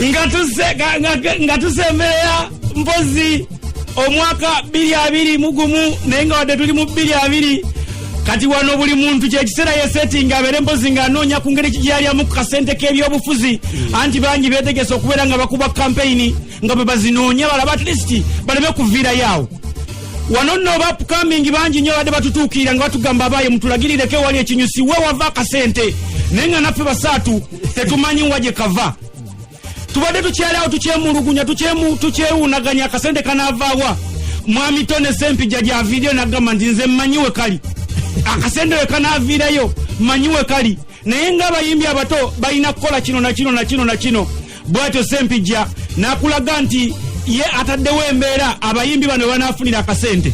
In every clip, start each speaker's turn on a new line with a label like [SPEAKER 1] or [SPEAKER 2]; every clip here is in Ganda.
[SPEAKER 1] Nga tuse- nga- nga- nga tusembeya mpozi omwaka 2021, naye nga wadde tuli mu 2020 kati, wano buli muntu kyekiseera yesetinga abeere mpozi ng'anoonya ku ngeri gyalyamu ku kasente k'ebyobufuzi, anti bangi beetegese okubeera nga bakuba kampeyini nga bwe bazinoonya balaba at least baleme kuviirayo awo. Wano nno ba upcoming bangi nnyo badde batutuukirira nga batugamba, "Abaaye, mutulagirireko ewali ekinyusi, we wava akasente," naye nga naffe basaatu tetumanyi wa gye kava. Tubadde tukyali awo tukyemulugunya, tukyewunaganya akasente kanaavaawa. Mwami Tone Sempijja gyaviireyo nagamba nti, "Nze mmanyi we kali akasente, we kanaaviirayo mmanyi we kali, naye ng'abayimbi abato balina kukola kino na kino na kino na kino." Bwatyo Sempijja n'akulaga nti ye ataddewo embeera abayimbi bano banaafunira akasente.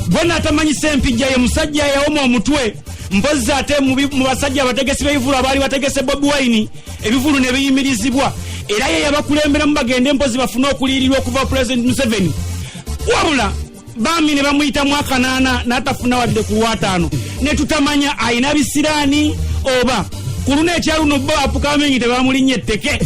[SPEAKER 1] Gwe naatamanyi, Sempijja ye musajja yawoma omutwe mpozi ate mu basajja abategesi b'ebivulu abaali bategese Bobi Wine, ebivulu ne biyimirizibwa, era ye yabakulemberamu bagende mpozi bafune okuliyirirwa okuva President Museveni. Wabula bami ne bamuyitamu akanaana n'atafuna wadde ku lwataano, ne tutamanya ayina bisiraani oba ku luno ekyaluno bo upcoming tebamulinnya etteke.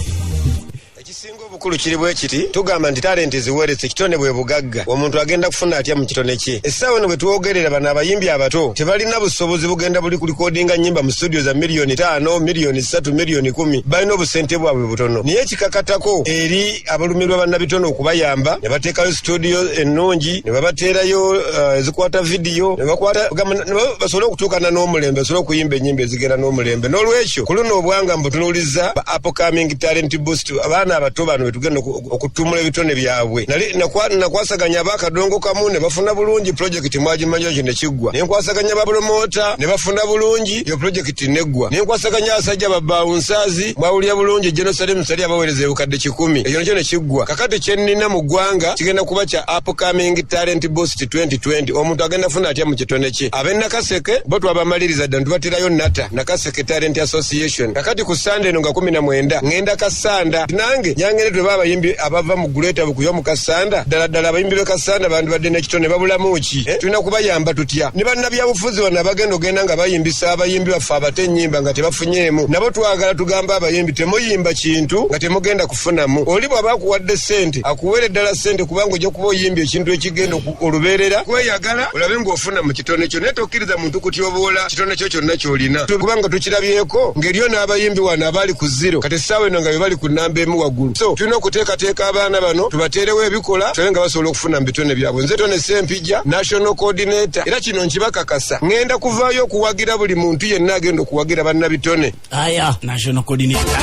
[SPEAKER 2] Ekisinga obukulu kiri bwe kiti: tugamba nti talent ziweretse, ekitone bwe bugagga. Omuntu agenda kufuna atya mu kitone kye? Essaawa eno bwe twogerera, bano abayimbi abato tebalina busobozi bugenda buli kulikodinga nnyimba mu studio za miliyoni 5, miliyoni 3, miliyoni 10. Balina obusente bwabwe butono, naye ekikakatako eri abalumirwa bannabitone okubayamba ne bateekayo studio ennungi, ne babateerayo ezikwata vidiyo, ne bakwata gamba, ne basobole okutuukana n'omulembe, basobole okuyimba ennyimba ezigenda n'omulembe. N'olwekyo ku luno obwanga mbutunuuliza ba upcoming talent boost, abaana abato bano betugenda okutumula ebitone byabwe. Nali nakwasaganya abakadongo kamu ne bafuna bulungi project, mwagimanyi ekyo, nekiggwa. Nenkwasaganya ba promoter ne bafuna bulungi iyo project, neggwa. Nenkwasaganya abasajja ba bouncers, mwawulira bulungi Jerusalem sali abaweereza ebukadde 100, ekyo nakyo nekiggwa. Kakati kyenina mu ggwanga kigenda kuba kya upcoming talent boost 2020. Omuntu agenda funa atya mu kitone kye? Ab'e Nakaseke bo twabamaliriza dda, ntubaterayo Nata, Nakaseke Talent Association. Kakati ku Sande eno nga 19 ŋŋenda Kasanda, nange nyangende tweba abayimbi abava mu Greater Bukuyo mu Kasanda. Ddala ddala abayimbi b'e Kasanda bandibadde n'ekitone, babulamu ki? Eh, tulina kubayamba tutya? Ne bannabyabufuzi bano abagenda ogenda nga bayimbisa abayimbi baffe abato ennyimba nga tebafunyeemu, nabo twagala tugamba abayimbi, temuyimba kintu nga temugenda kufunamu. Oli bw'aba akuwadde ssente, akuweere ddala ssente, kubanga ojja kuba oyimbye ekintu ekigenda olubeerera kweyagala olabe ng'ofuna mu kitone kyo. Naye tokkiriza muntu kutyoboola kitone kyo kyonna ky'olina, kubanga tukirabyeko ng'eriyo n'abayimbi wano abaali ku zero, kati essaawa eno nga be bali ku namba emu waggulu. So tulina okuteekateeka abaana bano, tubateerewo ebikola, tulabe nga basobola okufuna mu bitone byabwe. Nze Tone Sempijja, national coordinator, era kino nkibakakasa, ŋŋenda kuvaayo okuwagira buli muntu yenna agenda okuwagira bannabitone.
[SPEAKER 3] Aya.
[SPEAKER 1] National coordinator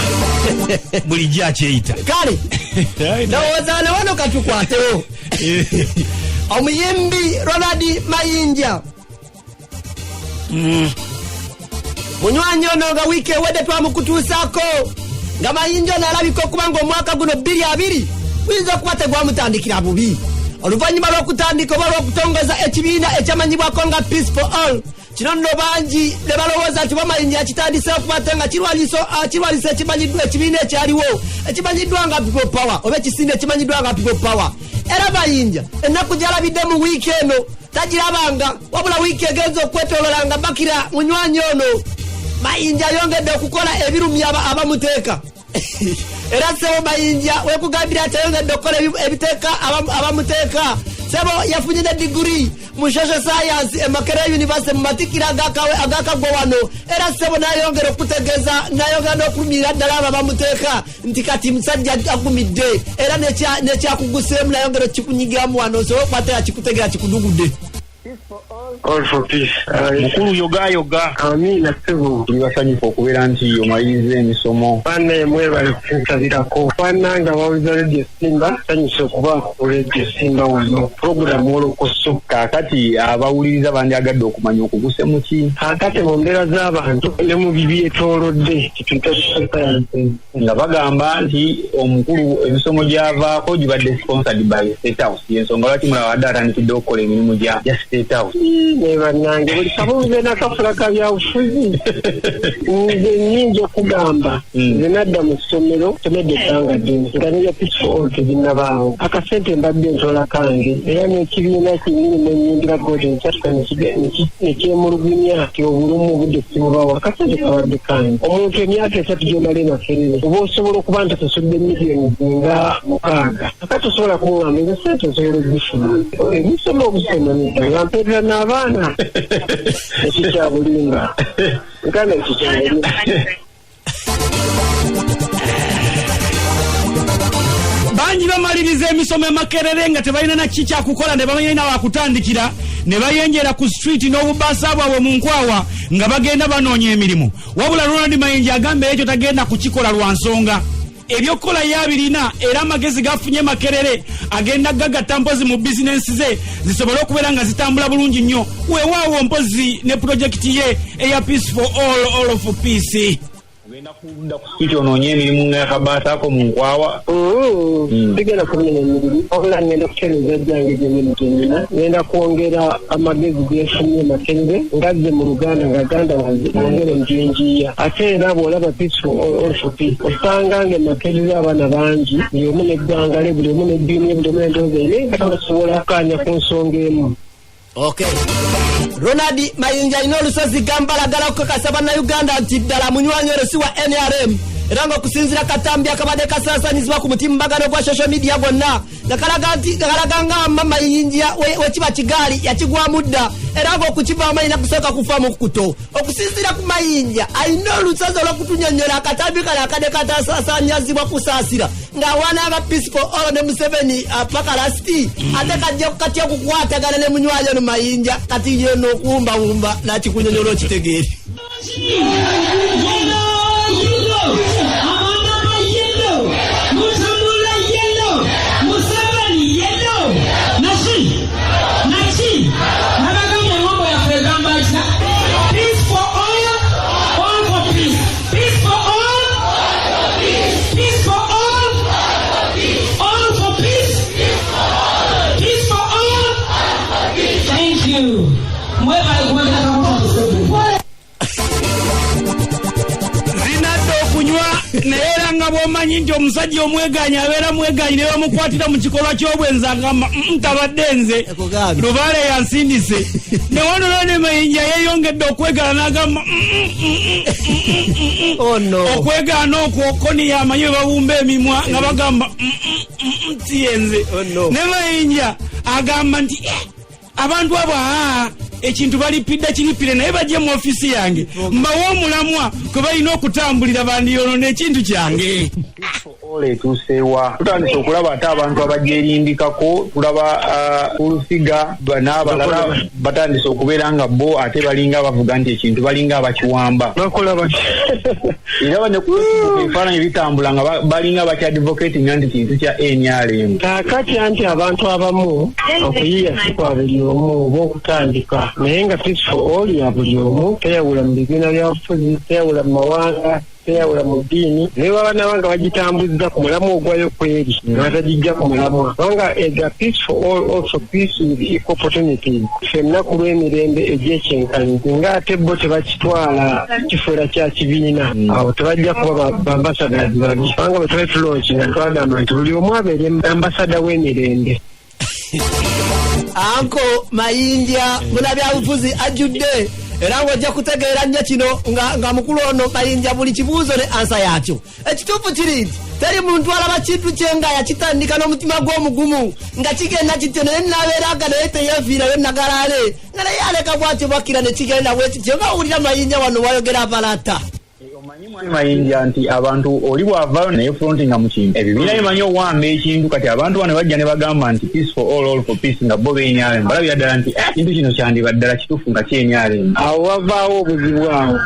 [SPEAKER 1] bulijjo akyeyita.
[SPEAKER 3] Kale ndowooza ne wano katukwatewo omuyimbi Ronald Mayinja, munywanyi ono nga wiiki ewedde twamukutuusaako nga Mayinja ono alabika okuba nga omwaka guno 2020 guyinza okuba tegwamutandikira bubi, oluvannyuma lw'okutandika oba lw'okutongoza ekibiina ekyamanyibwako nga Peace for All. Kino nno bangi ne balowooza nti bamayinja akitandisewo kuba ate nga kirwanyisa ekimanyiddwa ekibiina ekyaliwo ekimanyiddwa nga People Power, oba ekisinde ekimanyiddwa nga People Power. Era Mayinja ennaku gyalabidde mu wiiki eno tagirabanga, wabula wiiki egenza okwetolola nga bakira munywanyi ono Mayinja ayongedde okukola ebirumya abamuteeka. Era sebo Mayinja wekugambira ati ayongedde okukola ebiteeka abamuteeka, sebo yafunye ne diguri mu social science e Makerere University mu matikira agakagwa wano. Era sebo nayongera okutegeeza, nayongera n'okulumirira ddala abo abamuteeka nti kati musajja agumidde, era nekyakuguseemu nayongera okikunyigiramu wano osobola okubatera kikutegera kikudugudde.
[SPEAKER 4] All for peace.
[SPEAKER 5] Mukulu, yogayoga.
[SPEAKER 4] Amiina ssebo.
[SPEAKER 5] Tuli basanyufu okubeera nti omaliriza emisomo.
[SPEAKER 4] Banne, mwebale kunsabirako. Bannange abawuliza Radio Simba, sanyusa okuba ku Radio Simba wano. Puroguramu Wolokoso.
[SPEAKER 5] Kaakati abawuliriza bandyagadde okumanya okuguse mu ki?
[SPEAKER 4] Kaakati mu mbeera z'abantu ne mu bibyetoolodde, kituyita social sciences.
[SPEAKER 5] Nga bagamba nti omukulu emisomo gy'avaako gibadde sponsored by State House, yensonga lwaki mulaba adde atandikidde okukola emirimu gya State House.
[SPEAKER 4] Naye bannange buli kabuuze nakafula ka byabufuzi. Nze nnyinza okugamba nze nadda mu ssomero, somedde ebbanga ddene nga nebya Peace for All tebinnabaawo. Akasente mbadde ntola kange, era n'ekibiina kyennyini mwennyingira Golden Chapter nekyemulugunya nti obulumu obudde sibubawa. Akasente kabadde kange. Omuntu emyaka 3 gy'omala e Makerere oba osobola okuba nti osasudde miliyoni nga 6, akati osobola kuŋŋamba ezo sente osobola okuzifuna? Ebisoma obusoma nedda, nga mpeerera n'abaana, ekyo kya bulimba. Nkana ekyo kya bulimba.
[SPEAKER 1] Bangi bamaliriza emisomo e Makerere nga tebalina na ki kyakukola, ne bamanya wakutandikira, ne bayenjera ku street n'obubaasa bwabwe mu nkwawa nga bagenda banoonya emirimu. Wabula Ronald Mayinja agamba ekyo tagenda kukikola lwa nsonga ebyokukola ye abirina, era amagezi gafunye Makerere agenda gagatta mpozi mu bizinensi ze zisobole okubeera nga zitambula bulungi nnyo. Weewaawo mpozi ne pulojekiti ye eya Peace for All, All for Peace.
[SPEAKER 5] Ogenda kudda ku street onoonye emirimu nga yakabaasa ako mu nkwawa?
[SPEAKER 4] Sigenda kunoonya emirimu, wabula ngenda kutereeza gyange gyennyini gyennyina. Ngenda kwongera amagezi genfunye Makerere ngazze mu Luganda nga ganda wange mwongere njenjiya. Ate era bw'olaba Peace for All, All for Peace, osanga nga e Makerere abaana bangi, buli omu n'eggwanga lye, buli omu n'eddiini ye, buli omu n'endowooza ye, naye nga tabasobola kukkaanya ku nsonga emu.
[SPEAKER 3] Okay. Ronald Mayinja alina olusozi gambalagala okukakasa bannayuganda nti ddala munywanyi ono si wa NRM, era ng'okusinziira katambi akabadde kasaasanyizibwa ku mutimbagano gwa social media gwonna nga kalaga nti nga kalaga nga mama Mayinja wekiba kigaali yakigwamu dda, era ng'okukivaamu alina kusooka kufa mu kkuto. Okusinziira ku Mayinja alina olusozi olw'okutunyonnyola akatambi kano akadde katasaasaanyazibwa kusaasira ng'awaana aba Peace for All ne Museveni paka lasiti, ate kajja katya okukwatagana ne munywanyi ono Mayinja. Kati yeno okuwumbawumba n'akikunyonnyola okitegeere.
[SPEAKER 6] Thank you. Mwebale kubagira Kaguta Museveni.
[SPEAKER 1] Zinadde okunywa, naye era nga bw'omanyi nti omusajja omweganyi abeera mweganyi, ne bamukwatira mu kikolwa ky'obwenzi agamba, "Ntabadde nze,
[SPEAKER 3] Ekugambye.
[SPEAKER 1] lubaale yansindise." Ne wano ne Mayinja yeeyongedde okwegala n'agamba,
[SPEAKER 3] Oh no.
[SPEAKER 1] Okwegaana okwo ko niye amanyi bwe babumba emimwa nga bagamba, "Siyenze."
[SPEAKER 3] Oh, no.
[SPEAKER 1] Ne Mayinja agamba nti, "Eh, abantu abo aa ekintu balipidde kiripire, naye bajje mu ofisi yange mbawe omulamwa kwe balina okutambulira, bandiyonoona ekintu kyange."
[SPEAKER 5] Ola etuuseewa? Tutandise okulaba ate abantu abagyerimbikako. Tulaba olusiga n'abalala batandise okubeera nga bo ate balinga abavuga nti ekintu balinga abakiwamba.
[SPEAKER 4] Bakola bati.
[SPEAKER 5] Era bane ku Facebook ebifaananyi bitambula nga balinga bakyadvocatinga nti kintu kya NRM.
[SPEAKER 4] Kaakati anti abantu abamu okuyiiya si kwa buli omu oba okutandika, naye nga Peace for All ya buli omu, teyawula mu bibiina bya bufuzi, teyawula mu mawanga, teyawula mu ddiini. Naye baba naba nga bagitambuzza ku mulamwa ogwayo kweri, nga batagijja ku mulamwa, kubanga ega Peace for All, All for Peace with equal opportunities, ffenna ku lw'emirembe egy'ekyenkanyi, nga ate bo tebakitwala kifuula kya kibiina, awo tebajja kuba baambassadors babi, kubanga bwe twali tulaunchinga twagamba nti buli omu abeere ambassador w'emirembe.
[SPEAKER 3] Anko Mayinja munabyabufuzi ajjudde, era ng'ojja kutegeera nnyo kino nga mukulu ono Mayinja buli kibuuzo ne answer yakyo. Ekituufu kiri nti teri muntu alaba kintu kye nga yakitandika n'omutima gw'omugumu nga kigenda kityo, naye nabeeraga naye teyeefiirayo nagalaale nga naye aleka bwatyo bakira ne kigenda bwe kityo, nga owulira Mayinja wano wayogera abalata.
[SPEAKER 5] Omanyi mwami Mayinja nti abantu oli bw'avaayo naye frontinga mu kintu, ebibiina bimanyi owamba ekintu. Kati abantu bano bajja ne bagamba nti Peace for All, All for Peace, nga bo b'NRM balabira ddala nti ekintu kino kyandiba ddala kituufu nga ky'NRM.
[SPEAKER 4] Awo wavaawo obuzibu, awo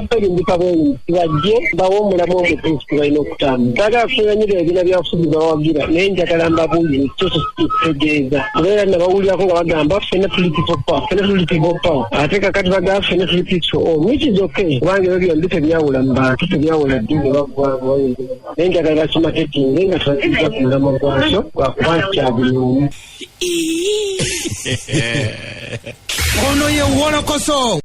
[SPEAKER 4] berimbika bwerimbi, bajje bawe omulamwa omutuufu balina okutambula. Saagala kufunyanyira ebibiina byabufuzi bawagira, naye njagala mbabuulire kyo kitegeeza, kubeera nabawulirako nga bagamba ffenna tuli people power, ffenna tuli people power, ate kakati bagamba ffenna tuli Peace for All, which is okay, kubanga ebyo byombi tebyawula mu bantu, tebyawula ddiini oba ggwanga, naye njagala bakimarketinge nga tebakijja ku mulamwa gwakyo, gwakuba nti kya buli omu.
[SPEAKER 7] Ono ye Wolokoso.